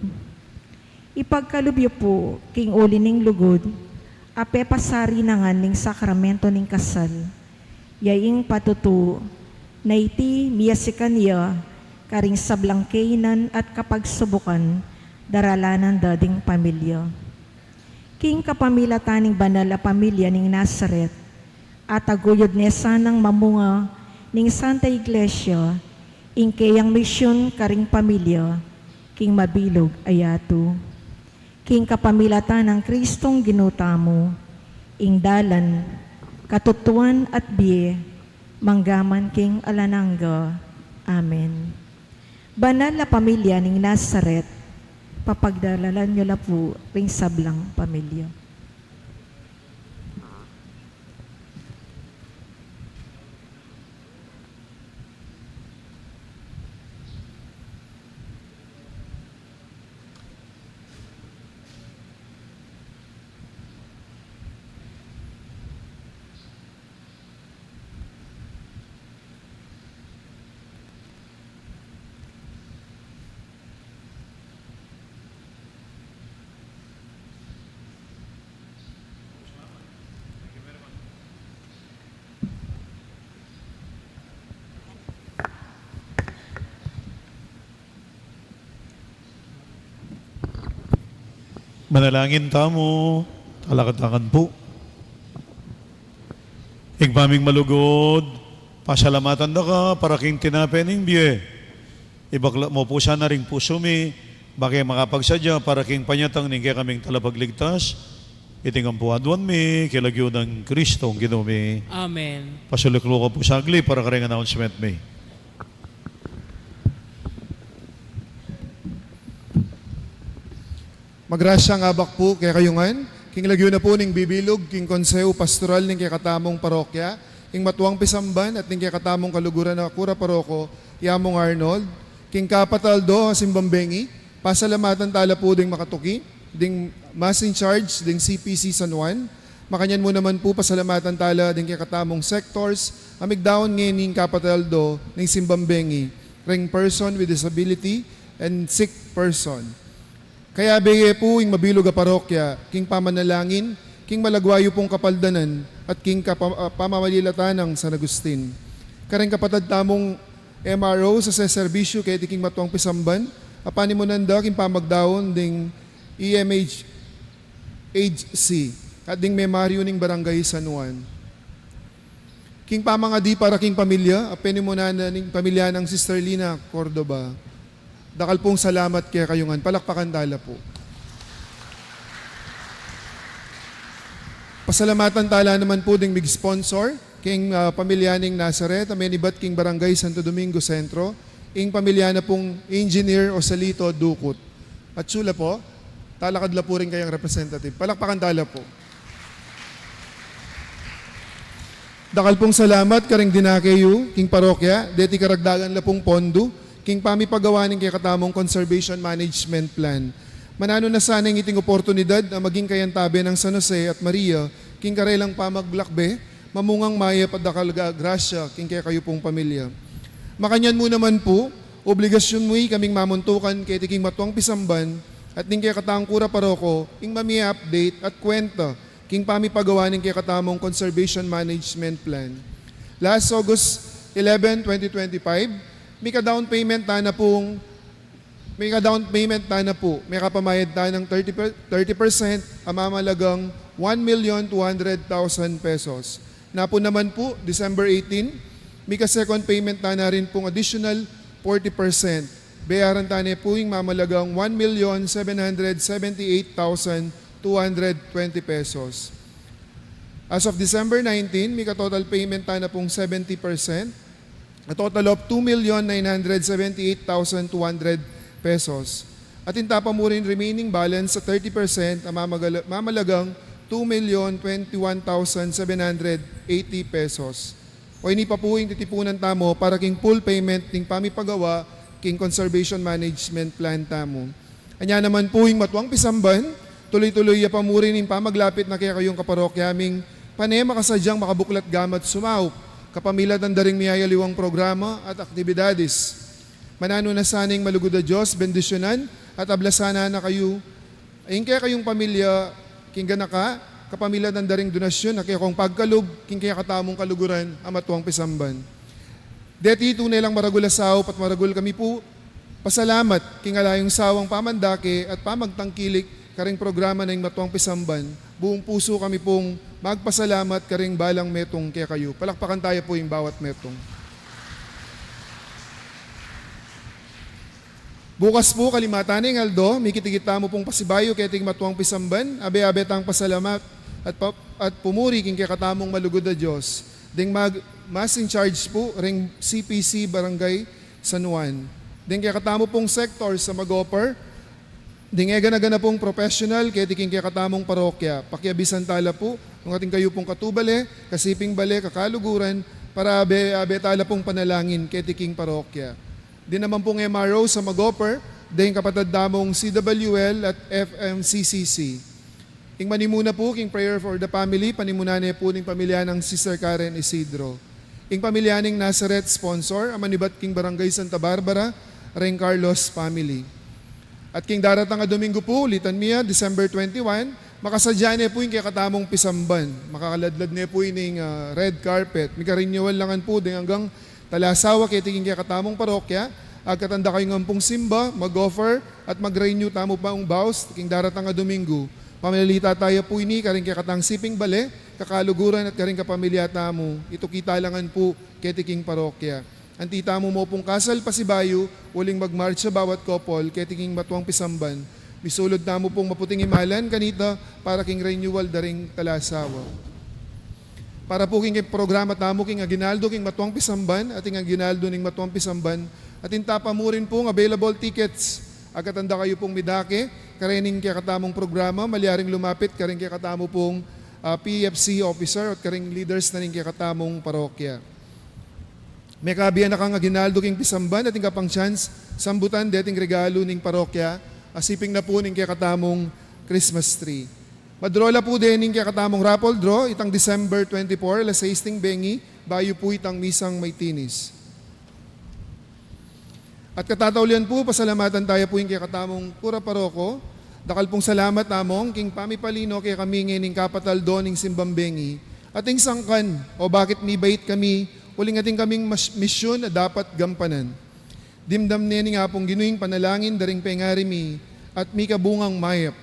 Ipagkalub yu pu king uli ning lugud, a pepasari na ngan ning sakramento ning kasal, ya ing patutu, na iti miyasikan ya karing sablang kainan at kapagsubukan, daralanan da ding pamilya. King kapamilatan ning banal a pamilya ning Nazaret, a taguyud ne sanang mamunga ning Santa Iglesia, ing keyang misyun karing pamilya, king mabilug a yatu. King kapamilatan nang Kristong Ginu tamu, ing dalan, katutuan at bie, manggaman king alang angga. Amen. Banal a pamilya ning Nazaret, papagdalalan yu la pu ring sablang pamilya. Manalangin tamu, talakad ta ngan pu. Ibpa ming malugud, pasalamatan da ka para king tinape ning bie. Ibaklat mu pu sana ring pusu mi, ba ke makapagsadya para king panyatang ning kekaming Talapagligtas. Iti ngan pu aduan mi, king lagyu nang Kristong Ginu mi. Amen. Pasuluk lu ko pu saglit para karing announcement mi. Magrasyang abak pu kekayu ngan, king lagyu na pu ning bibilug king konseho pastoral ning kekatamung parokya, ing matuang pisamban at ning kekatamung kaluguran a kura paroko, i Among Arnold, king kapat a aldo a simbang bengi, pasalamatan tala pu ding makatuki, ding Mass in Charge, ding C P C San Juan, makanyan mu naman pu pasalamatan tala ding kekatamung sectors, a migdaun ngeni ing kapat a aldo ning simbang bengi, reng person with disability and sick person. Kayabe ye pu ing mabilug a parokya, king pamanalangin, king malagwa yu pung kapaldanan, at king kapa-, ah, pamamalilatan nang San Agustin. Kareng kapatad tamung M R O a seserbisyu keti king matuang pisamban, A panimunan da king pamagdaun ding E M H C at ding Memaryu ning Barangay San Juan. King pamangadi para king pamilya, a panimunan na ning pamilya nang Sister Lina Cordova. Dakal pung salamat kekayu ngan. Palakpakan tala pu. Pasalamatan tala naman pu ding mig-sponsor, king, ah, pamilya ning Nazaret, a menibat king Barangay Santo Domingo Centro, ing pamilya na pung Engineer Osalito Ducut. At sula pu, talakad la pu rin kayang representative. Palakpakan tala pu. Dakal pung salamat karing dinake yu king parokya, deti karagdagan la pung pondu, king pamipagawa ning kekatamung Conservation Management Plan. Mananu na sana ing iting oportunidad a maging kayantabe nang San Jose at Maria, king karelang pamaglakbe, mamungang mayap at dakal a grasya king kekayu pung pamilya. Makanyan mu naman pu, obligasyun mu ikaming mamuntukan keti king matuang pisamban, at ning kekatang kura paroko, ing mami-update at kwenta, king pamipagawa ning kekatamung Conservation Management Plan. Last August eleven, twenty twenty-five, mika-down payment tana pung, mika-down payment tana pu, mika-pamayad tanang thirty per, thirty percent a mamalagang one million two hundred thousand pesos. Napun naman pu, December eighteen, mika-second payment tana rin pung additional forty percent. Bayaran tana pu ing mamalagang one million seven hundred seventy-eight thousand two hundred twenty pesos. As of December nineteen, mika-total payment tana pung seventy percent, a total of two million nine hundred seventy-eight thousand two hundred pesos. At inta pa mu rin remaining balance a thirty percent a mamagala-, mamalagang two million twenty-one thousand seven hundred eighty pesos. O ini pa pu ing titipunan tamu para king full payment ning pamipagawa king Conservation Management Plan tamu. Anya naman pu ing matuang pisamban, tuloy-tuloy ya pa mu rin ing pamaglapit na kekayung kaparokya ming pane makasadyang makabuklat gamat sumaup, kapamilatan da ring miyayaliwang programa at aktibidades. Mananu na sana ing malugud a Dios bendisyunan at ablasan na kayu, ing kekayung pamilya, king ganaka, kapamilatan da ring donasyun a kekong pagkalub king kekatamung kaluguran a matuang pisamban. Deti tune lang maragul a saup at maragul kami pu pasalamat king alayung sawang pamandake at pamagtangkilik karing programa na ing matuang pisamban. Buung pusu kami pung magpasalamat karing balang metung kekayu. Palakpakan taya pu ing bawat metung. Bukas pu, kalimatan ning aldo, mikitikit tamu pung pasibayu keting matuang pisamban, abe-abe tang pasalamat at pa-, at pumuri king kekatamung malugud a Dios. Ding mag-, mas in charge pu ring C P C Barangay San Juan. Ding kekatamu pung sector sa Magoper, ding egana-gana pung professional keti king kekatamung parokya. Pakiabisan tala pu nung atin kayu pung katubale, kasiping bale, kakaluguran, para abe-abe tala pung panalangin keti king parokya. Ding naman pung M R O sa Magoper, ding kapatad tamung C W L at F M C C C. Ing manimuna pu king prayer for the family, panimunan ne pu ning pamilya nang Sister Karen Isidro. Ing pamilya ning Nazareth sponsor, a manibat king Barangay Santa Barbara, ring Carlos family. At king daratang a Domingo pu, ulitan mi ya, December twenty-one, makasadya ne pu ing kekatamung pisamban. Makakaladlad ne pu ining, ah, red carpet. Mika-renewal la ngan pu ding anggang talasawa keti king kekatamung parokya, agkatan da kayu ngan pung simba, mag-offer, at mag-renew tamu pung vows king daratang a Domingo. Pamilalita taya pu ini karing kekatang siping bale, kakaluguran at karing kapamilya tamu, ituki tala ngan pu keti king parokya. Antita mu mu pung kasal pasibayu, uling mag-march ya bawat couple keti king matuang pisamban. Misulud tamu pung maputing imalan kanita para king renewal da ring talasawa. Para pu king programa tamu king aguinaldo king matuang pisamban, at ing aguinaldo ning matuang pisamban, atin ta pa mu rin pung available tickets. Agkatan da kayu pung midake karening kekatamung programa, malyaring lumapit karing kekatamu pung, ah, P F C officer at karing leaders na ning kekatamung parokya. Mekabie na kang aguinaldo king pisamban, atin ka pang chance sambutan deting regalu ning parokya, a siping na pu ning kekatamung Christmas tree. Madraw la pu dening kekatamung raffle draw itang December twenty-four, alas sais ning bengi, bayu pu itang misang maitinis. At katataulian pu, pasalamatan taya pu ing kekatamung kura paroko. Dakal pung salamat, Among, king pamipalino kekami ngening kapat aldo ning simbang bengi. At ing sangkan, o bakit mibait kami, uling atin kaming mas-, misyun a dapat gampanan. Dimdam ne ning Apung Ginu ing panalangin da ring pengari mi at mikabungang mayap.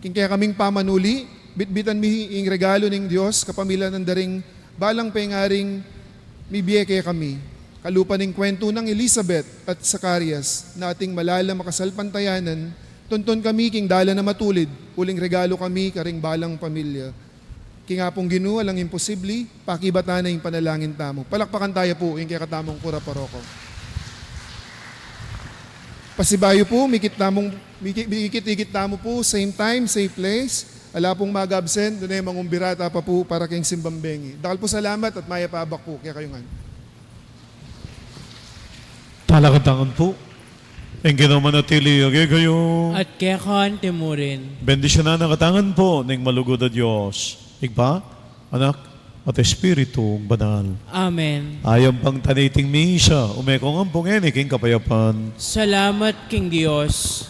King kekaming pamanuli, bitbitan mi ing regalu ning Dios kapamilatan da ring balang pengaring mibie kekami. Kalupa ning kuwentu nang Elizabeth at Zacarias na ating malalam a kasalpantayanan, tuntun kami king dalan a matulid, uling regalu kami karing balang pamilya. King Apung Ginu, alang imposibli, pakibatan na ing panalangin tamu. Palakpakan taya pu ing kekatamung kura paroko. Pasibayu pu, mikit tamung, miki-, mikit-ikit tamu pu, same time, same place. Ala pung mag-absent, nune mangumbirata pa pu para king simbang bengi. Dakal pu salamat at mayap a abak pu kekayu ngan. Talakad tamu pu. Ing Ginu manatili ya kekayu. At keka mu rin. Bendisyunan na katamu pu ning malugud a Dios, Ibpa, Anak, at Espiritung Banal. Amen. Ayam pang taniting misa, umeko ngan pu ngeni king kapayapan. Salamat king Dios.